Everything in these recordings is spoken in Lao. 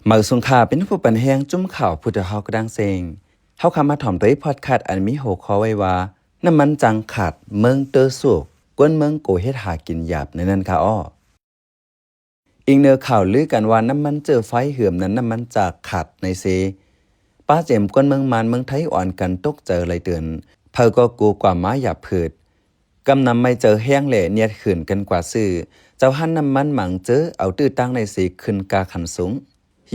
ມາສູງຄ່າ ເປັນຜູ້ປັນແຮງຈຸ້ມຂ່າວຜູ້ເຖົ້າເຮົາກະດ້າງເຊັງ. ເຮົາຄຳມາຖອມໂຕເອງພອດຄາສອັນມີຫົວຂໍ້ໄວ້ວ່າ ນ້ຳມັນຈາກຂາດ ເມືອງເຕີໂສກ ຄົນເມືອງໂກເຮັດຫາກິນຫຍາບໃນນັ້ນຄ່າອໍ. ອີງເໜືອຂ່າວລືກັນວ່ານ້ຳມັນເຈີໄຟ ເຫືອມນັ້ນນ້ຳມັນຈາກຂາດໃນເຊ ປາເຈັມຄົນເມືອງມານເມືອງໄທອ່ອນກັນຕົກໃຈໄຫຼເຕີນ ເຂົາກໍໂກກວ່າມາຫຍາບເພີດ ກຳນຳໄມ້ເຈີແຮງແລະນຽດຂືນກັນກວ່າຊື້ ເຈົ້າຮ້ານນ້ຳມັນໝາງເຈີເອົາຕື້ຕັ້ງໃນເຊ ຂຶ້ນກາຂັ້ນສູງ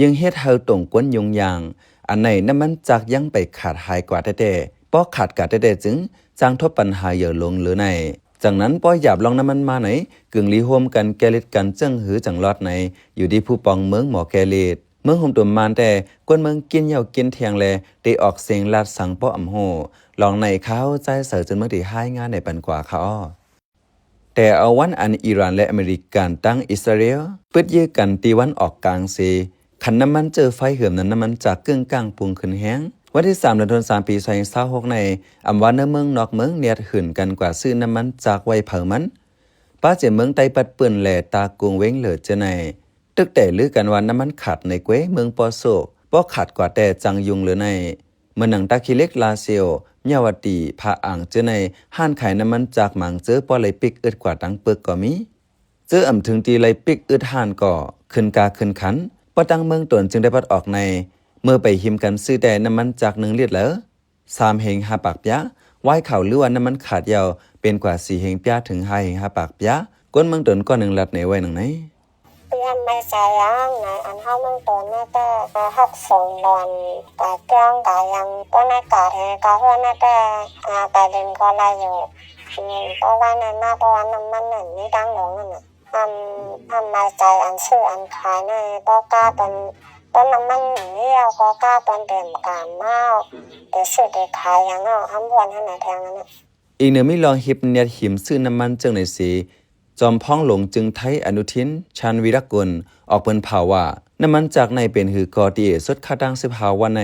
ຍິ່ງເຮັດໃຫ້ຕົງຄົນຫຍຸ້ງຍາກ ອັນໃນນ້ຳມັນຈາກຍັງໄປຂາດຫາຍກວ່າແທ້ໆ ພໍຂາດກາແທ້ໆຈຶ່ງ ຈາງທົບບັນຫາເຫຍີໂລງເລີໃນ. ຈັ່ງນັ້ນ ພໍຫຍາບລ່ອງນ້ຳມັນມາໃນ ກຶ່ງລີໂຮມກັນແກ້ລິດກັນເຈີງຫືຈັ່ງລອດໃນ ຢູ່ທີ່ຜູ້ປອງເມືອງໝໍແກ້ລິດ ເມືອງໂຮມຕຸມມານແຕ່ ຄົນເມືອງກິນເຫຍົາກິນທ່ຽງແລ ໄດ້ອອກເສງລາດສັງເປາະອຳໂຫ ລອງໃນຂ່າວໃຈເສີ ຈົນເມືອງທີ່ຮາຍງານໃນປັນກວ່າຄ່າອໍ. ແຕ່ເອົາວັນອັນອີຣານແລະອາເມລິກັນ ທັງອິດສະຣາເອວ ປຶດຢື້ກັນທີ່ວັນອອກກາງເຊ ຂັນນ້ຳມັນເຈີໄຟ ເຫືອມນັ້ນນ້ຳມັນຈາກກຶ້ງກ້າງປຸງຂຶ້ນແຮງ ວັນທີສາມ ເດືອນທັນວາ ປີສອງພັນຊາວຫົກໃນ ອຳວ່າເນື້ອເມືອງນອກເມືອງນຽດຂືນກັນກວ່າຊື້ນ້ຳມັນຈາກໄວ້ເຜົາມັນ ປາເຈມເມືອງໃຕ້ປັດປືນແລ ຕາກຸງເວັງເຫຼີເຈີໃນ ຕຶກແຕ່ລືກັນວ່ານ້ຳມັນຂາດໃນເກວ ເມືອງປໍໂຊກ ພໍຂາດກວ່າແຕ່ຈັ່ງຫຍຸ້ງເລີໃນ ເໝືອນໜັງຕາຂີ້ເຫຼັກ ລາເຊວ ມຍາວະຕີ ພະອາງເຈີໃນ ຮ້ານຂາຍນ້ຳມັນຈາກໝາງເຈີ ພໍໄລ່ປິກອຶດກວ່າຕັ້ງເປິກກໍມີ ເຈີອຳເຖິງທີ່ໄລ່ປິກອຶດຮ້ານກໍ ຂຶ້ນກາຂຶ້ນຂັນ ພໍຕັ້ງເມືອງຕົນຈຶ່ງໄດ້ບັດອອກໃນ ເມື່ອໄປຫິມກັນຊື້ແຕ່ນ້ຳມັນຈາກໜຶ່ງລິດລະ ສາມເຮັງຫ້າປາກປຽ ວາຍຂາວລືວ່ານ້ຳມັນຂາດເຫຍົາ ເປັນກວ່າສີ່ເຮັງປຽ ເຖິງຫ້າເຮັງຫ້າປາກປຽ ຄົນເມືອງຕົນກ້ອນໜຶ່ງລັດໃນໄວ້ດັ່ງໃນ ປຽນໃນສາຍຢາງໃນອັນເຮົາເມືອງຕົນນະ ແຕ່ຫົກສອງດອນກາເຄື່ອງກາຍັງ ກໍໃນກາແທກາເຮືອນນະ ແຕ່ອາໄປເຫຼັນກໍໄດ້ຢູ່ ອືມ ເພາະວ່ານັ້ນມາ ເພາະວ່ານ້ຳມັນນັ້ນມີທາງຫຼວງນັ້ນນະ ອັນ ອັນລາຍຈ່າຍອັນຊື້ອັນຂາຍໃນກໍກາເປັນ ເປັນນ້ຳມັນນີ້ແລ້ວ ກໍກາເປັນເຕັມກາມາ ໄປຊື້ໄປຂາຍຫຍັງເນາະ ຄຳບວນຫັ້ນນະ ແພງຫັ້ນນະ. ອີກເໜືອມີລອງຮິບນຽດຫິມຊື້ນ້ຳມັນເຈີໃນເຊ ຈອມພອງຫຼວງຈຶ່ງໄທ ອະນຸທິນ ຊານວີຣະກຸນ ອອກເປີນຂ່າວວ່າ ນ້ຳມັນຈາກໃນເປັນຫືກໍທີ່ເອສຸດຄາຕັ້ງສິບຫ້າວັນໃນ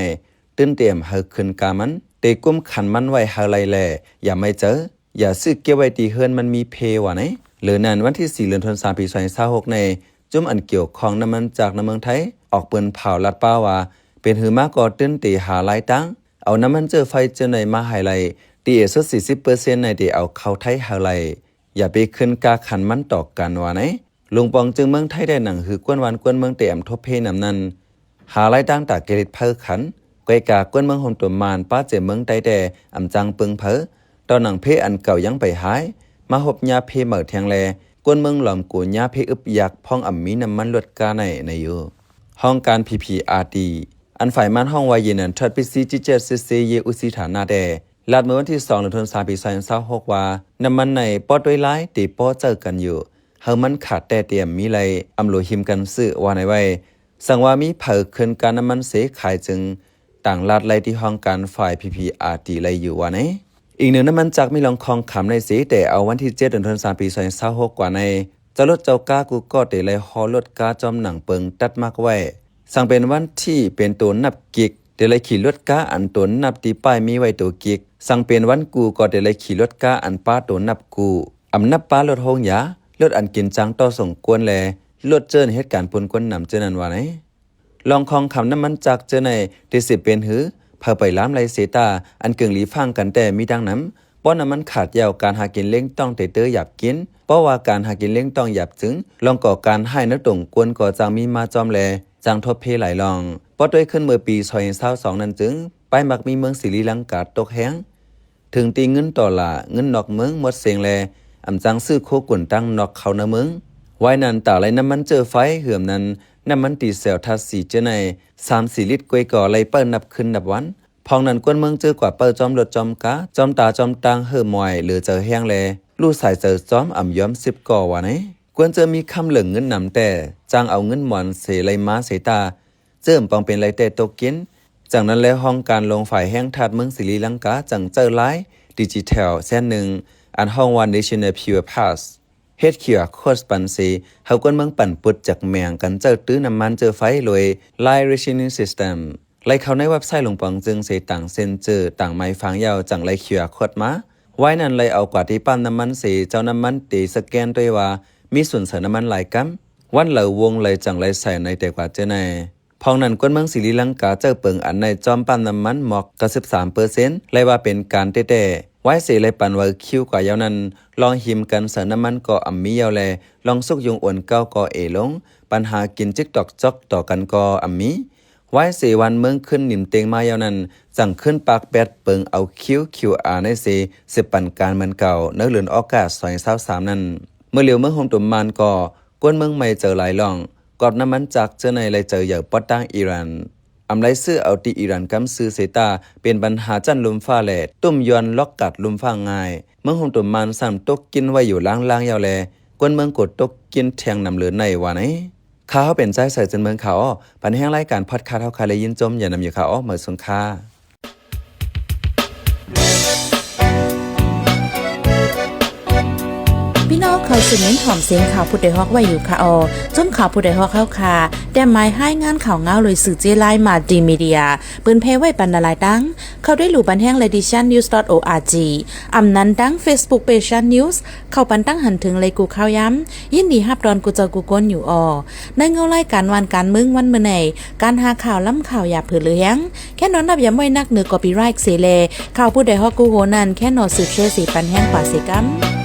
ຕື່ນເຕມໃຫ້ຂຶ້ນກາມັນ ເຕກຸມຂັນມັນໄວ້ໃຫ້ໄລ່ແລ ຢ່າໄມ້ເຈີ ຢ່າຊື້ເກັບໄວ້ທີ່ເຮືອນມັນມີເພວ່າໃນ. ເລີນັ້ນ ວັນທີສີ່ ເດືອນທັນວາ ປີສອງພັນຊາວຫົກໃນ ຈຸ້ມອັນກ່ຽວຂ້ອງນ້ຳມັນຈາກໃນເມືອງໄທ ອອກເປີນຂ່າວລາດປ້າວ່າ ເປັນຫືມາກໍຕື່ນເຕຫາລາຍຕ່າງ ເອົານ້ຳມັນເຈີໄຟເຈີໃນມາໃຫ້ໄລ່ ທີ່ເອສຸດສີ່ສິບເປີເຊັນໃນ ເຕເອົາເຂົ້າໄທໃຫ້ໄລ່ ຢ່າໄປຂຶ້ນກາຂັນມັນຕໍ່ກັນວ່າໃນ. ລຸງປອງຈຶ່ງເມືອງໄທໄດ້ໜັງຫືກວນບ້ານກວນເມືອງແຕ່ອຳທົບເພນຳນັ້ນ ຫາລາຍຕ່າງຕາແກ່ລິດເຜົາຂັນ ກວຍກາກວນເມືອງໂຮມຕຸມມານ ປາເຈມເມືອງໃຕ້ແຕ່ອຳຈັ່ງເປິງເຜີ ຕໍ່ໜັງເພອັນເກົ່າຍັງໄປຫາຍ ມາພົບຍາເພໃໝ່ແທງແລ ກວນເມືອງຫຼອມໂກຍາເພອຶບຢາກ ພ້ອງອຳມີນ້ຳມັນລົດກາໃນໃນຢູ່. ຫ້ອງການ ພີພີອາທີ ອັນຝ່າຍມານຮ້ອງວ່າ ເຢນັນທອດ ພິຊີ ຈິເຈັດ ເຊເຊ ເຢອຸຊີຖານະແຕ່ ລາດເມື່ອວັນທີສອງ ເດືອນທັນວາ ປີສອງພັນຊາວຫົກວ່າ ນ້ຳມັນໃນ ປໍ້ຕວຍລາຍ ເຕປໍ້ເຈີກັນຢູ່ ເຮົາມັນຂາດແຕ່ຕຽມມີໄລ່ ອຳໂລຫິມກັນຊື້ວ່າໃນໄວ້ ສັງວ່າມີໃຜເຄີນການ້ຳມັນເສຂາຍຈຶ່ງ ຕ່າງລາດໄລ່ທີ່ຫ້ອງການຝ່າຍ ພີພີອາທີ ໄລ່ຢູ່ວ່າໃນ. ອີກເໜືອນ້ຳມັນຈາກມີລອງຄອງຄຳໃນເສ ແຕ່ເອົາວັນທີເຈັດ ເດືອນທັນວາ ປີສອງພັນຊາວຫົກກວ່າໃນ ເຈົ້າລົດເຈົ້າກາກູ່ກໍເຕໄລ່ຫໍ່ລົດກາຈອມໜັງເປິງຕັດໝາກໄວ້ ສັງເປັນວັນທີເປັນໂຕນັບກິກ ເຕໄລ່ຂີ່ລົດກາອັນໂຕນັບທີ່ປ້າຍມີໄວ້ໂຕກິກ ສັງເປັນວັນກູ່ກໍເຕໄລ່ຂີ່ລົດກາອັນປ້າໂຕນັບກູ່ ອຳນັບປ້າລົດໂຮງຢາ ລົດອັນກິນຈ້າງຕໍ່ສົ່ງກວນແລ ລົດເຈີນເຮັດການປຸນກວນນຳເຈີນັ້ນວ່າໃນ. ລອງຄອງຄຳນ້ຳມັນຈາກເຈີໃນ ທີ່ຊິເປັນຫື ເຜົາໄປລາມໄລ່ເສຕາ ອັນກຶ່ງຫຼີຟາງກັນແຕ່ມີດັ່ງນຳ ເພາະນ້ຳມັນຂາດແລ້ວ ການຫາກິນເລ້ງຕ້ອງເຕເຕີຢາບກິນ ເພາະວ່າການຫາກິນເລ້ງຕ້ອງຢາບຈຶ່ງ ລອງກໍ່ການຮ້າຍໃນຕົງກວນກໍຈັ່ງມີມາຈອມແລ ຈັ່ງທົບເພຫຼາຍລອງ ເພາະດ້ວຍຂຶ້ນເມື່ອປີສອງພັນຊາວສອງນັ້ນຈຶ່ງ ປ້າຍມັກມີເມືອງສີລີລັງກາຕົກແຮງ ເຖິງຕີເງິນໂຕລາ ເງິນນອກເມືອງໝົດເສັງແລ ອຳຈັ່ງຊື້ໂຄກຸນຕັ້ງນອກເຂົ້າໃນເມືອງ ໄວ້ນັ້ນຕາໄລ່ນ້ຳມັນເຈີໄຟ ເຫືອມນັ້ນ ນ້ຳມັນດີເຊວທາດສີເຈີໃນ ສາມສີ່ລິດກວຍກໍໄລ່ເປີ້ນນັບຄືນນັບວັນ ພ້ອງນັ້ນກວນເມືອງເຈີກວ່າເປີ້ຈອມລົດຈອມກາ ຈອມຕາຈອມຕ່າງເຫີມວາຍເຫຼືອເຈີແຮງແລ ລູ້ສາຍເຈີຈອມອຳຍອມສິບກໍວ່າໃນ. ກວນເຈີມີຄຳເຫຼືອເງິນນຳແຕ່ ຈ້າງເອົາເງິນມອນເສໄລ່ມາເສຕາ ເຈີມປອງເປັນໄລ່ແຕ່ຕົກກິນ ຈັ່ງນັ້ນແລ ຫ້ອງການໂລງຝາຍແຮງທາດເມືອງສີລີລັງກາ ຈັ່ງເຈີລາຍດິຈິແທວແສນໜຶ່ງ ອັນຮ້ອງວ່າ National Pure Pass ເຮັດຄິວອາໂຄດປັນເສ ເຮົາກວນເມືອງປັ່ນປຸດຈັກແມງກັນເຈີຕື້ນ້ຳມັນເຈີໄຟໂດຍ Line Rationing System ໄລ່ເຂົ້າໃນເວັບໄຊລ໌ໂລງປອງເຈີງເສ ຕ່າງເສັ້ນເຈີ ຕ່າງໝາຍຟາງຍາວ ຈັ່ງໄລ່ຄິວອາໂຄດມາ ໄວ້ນັ້ນໄລ່ເອົາກວ່າທີ່ປ້ຳນ້ຳມັນເສ ເຈົ້ານ້ຳມັນເຕສະແກນດ້ວຍວ່າ ມີສູນໃສ່ນ້ຳມັນຫຼາຍກຳ ວັນລະວົງໄລ່ຈັ່ງໄລ່ໃສ່ໃນແຕ່ກວ່າເຈີໃນ. ພ້ອມນັ້ນ ຄົນເມືອງສີລີລັງກາເຈີເປິງອັນໃນຈອມປ້ຳນ້ຳມັນໝອກເກົ້າສິບສາມເປີເຊັນ ໄລ່ວ່າເປັນການແຕ້ໆ. ວາຍເສໄລ່ປັນວາຄິວກວ່າຍາວນັ້ນ ລອງຫິມກັນເສີນນ້ຳມັນກໍອຳມີຍາວແລ ລອງສຸກຍຸງໂອນເກົ່າກໍເອລົງ, ປັນຫາກິນຈິກຕອກຈອກຕໍ່ກັນກໍອຳມີ. ວາຍເສວານເມືອງຂຶ້ນນິມເຕັງມາຍາວນັ້ນ ຈັ່ງຂຶ້ນປາກແປດເປິງເອົາຄິວຄິວອາໃນເສ ສືບປັນການເໝືອນເກົ່າ ໃນເດືອນອອກກາສອງພັນຊາວສາມນັ້ນ. ເມື່ອຫຼຽວເມືອງໂຮມຕຸມມານກໍ ກວນເມືອງໃໝ່ເຈີຫຼາຍລ່ອງ ກອບນ້ຳມັນຈາກເຈີໃນໄລ່ເຈີໃຫຍ່ປອດຕ່າງອີຣານ. ອຳໄລຊື້ເອົາທີ່ອີຣານກຳຊື້ເສຕາ ເປັນບັນຫາຈັ່ນລຸ່ມຟ້າແລ ຕຸ້ມຍ້ອນລັອກກາດລຸ່ມຟ້າງ່າຍ. ເມືອງໂຮມຕຸມມານຊ້ຳຕົກກິນໄວ້ຢູ່ລ່າງໆຍາວແລ ກວນເມືອງກໍຕົກກິນແທງນຳເລີນໃນວ່າໃນ. ຂ້າເຮົາເປັນຊາຍໃສເຈີນເມືອງ ຂ້າອໍ ບັນແຮງລາຍການພອດຄາດເຮົາຄາໄດ້ຍິນຊົມຢ່ານຳຢູ່ ຂ້າອໍ ເໝີຊົງຄ່າ. ພີ່ນ້ອງເຂົ້າສູ່ເມັນຫອມເສັງຂ່າວຜູ້ດອຍຮອກໄວ້ຢູ່ຄ່າອໍ ຊົມຂ່າວຜູ້ດອຍຮອກເຮົາຄ່າ ແຕ້ມໝາຍຮາຍງານຂ່າວງາວໂດຍສື່ເຈ້ລາຍ Multimedia ເປີນແຜ່ໄວ້ປັນຫຼາຍໆຕັ້ງ ເຂົ້າໄດ້ລູບັນແຮງ Ladyshan News dot org ອຳນັ້ນດັ່ງ Facebook Page Shan News ເຂົ້າປັນຕັ້ງຫັນເຖິງໄລກູ່ຂ່າວຍາມ ຍິນດີຮັບດອນກູ່ເຈົ້າກູ່ຄົນຢູ່ອໍ. ໃນເງົາລາຍການວານການເມືອງວັນມື້ໃນ ການຫາຂ່າວລ້ຳຂ່າວຢ່າເຜີເຫຼືອແຮງ ແຄ່ນອນນັບຢາມໄວ້ນັກເໜືອ copyright ເສແລ ຂ່າວຜູ້ດອຍຮອກກູ່ໂຮນັ້ນ ແຄ່ນອນສືບແຊເສປັນແຮງກວ່າເສກຳ.